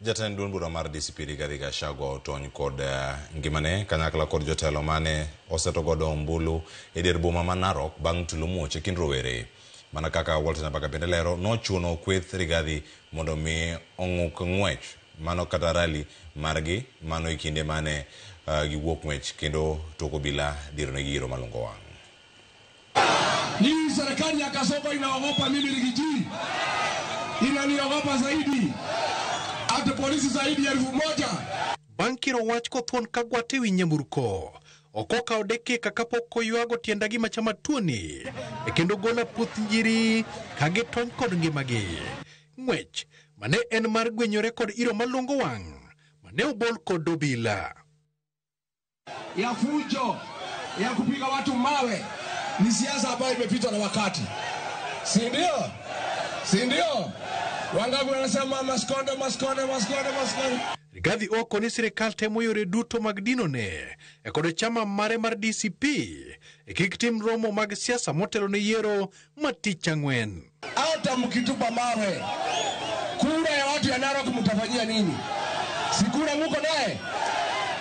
Jatend duond bura mar DCP Rigathi Gachagua otony kod ngimane kanyakla kod jotelo mane oseto godo ombulu e dier boma ma Narok bang' tulo muoch e kind rowere. Mana kaka Walter Nyabaka bende lero, nochuno kweth Rigathi mondo mi ong'uk ng'wech mano kata rally margi mano e kinde mane giwuok ng'wech kendo tok obila dironegi iro malungo wang'. Hii serikali ya Kasongo inaogopa mimi Riggy G. Inaniogopa zaidi. Hata polisi zaidi ya 1000. Bang' kiro wach kothuon ka gwate wi nyamburko. Ok okawo dakika kapok oywago tienda gima chama tuoni. E kendo gola puoth njiri ka gitony kod ngimagi. Ng'wech mane en mar gwenyore kod iro malungo wang' mane obol kod obila. Ya fujo, ya kupiga watu mawe, ni siasa ambayo imepitwa na wakati. Si ndio? Si ndio? Wangapi wanasema Maskonde, Maskonde, Maskonde, Maskonde? Rigathi oko ni sirikal temo yore duto mag dinone e kod chama mare mar DCP e kik tim romo mag siasa motelo ne yiero ma tich ang'wen. Hata mkitupa mawe, kura ya watu ya Narok mtafanyia nini? Si kura muko naye?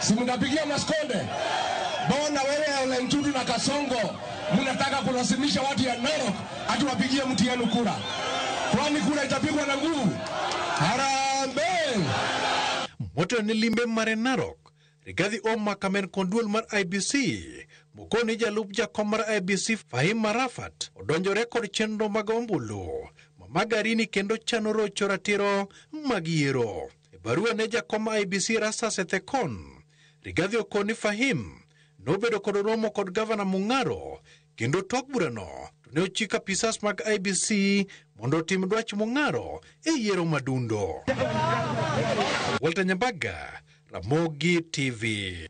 Si mnapigia Maskonde? Bona wewe Ole Ntutu na Kasongo mnataka kulazimisha watu ya Narok ati wapigie mtu yenu kura? Kwani kura itapigwa na nguvu? Harambee! Motelo ne limbe mare Narok, Rigathi omako amen kod duol mar IEBC mokoni jalup jakom mar IEBC Fahim Arafat odonjore kod chenro mag ombulu ma Magarini kendo chano rocho ratiro mag yiero. E barua ne jakom IEBC Erastus Ethekon, Rigathi okoni Fahim nobedo kod romo kod gavana Mung'aro kendo tok burano to ne ochiko apisas mag IEBC mondo otim dwach Mung'aro e yiero madundo. Walter Nyambaga, Ramogi TV.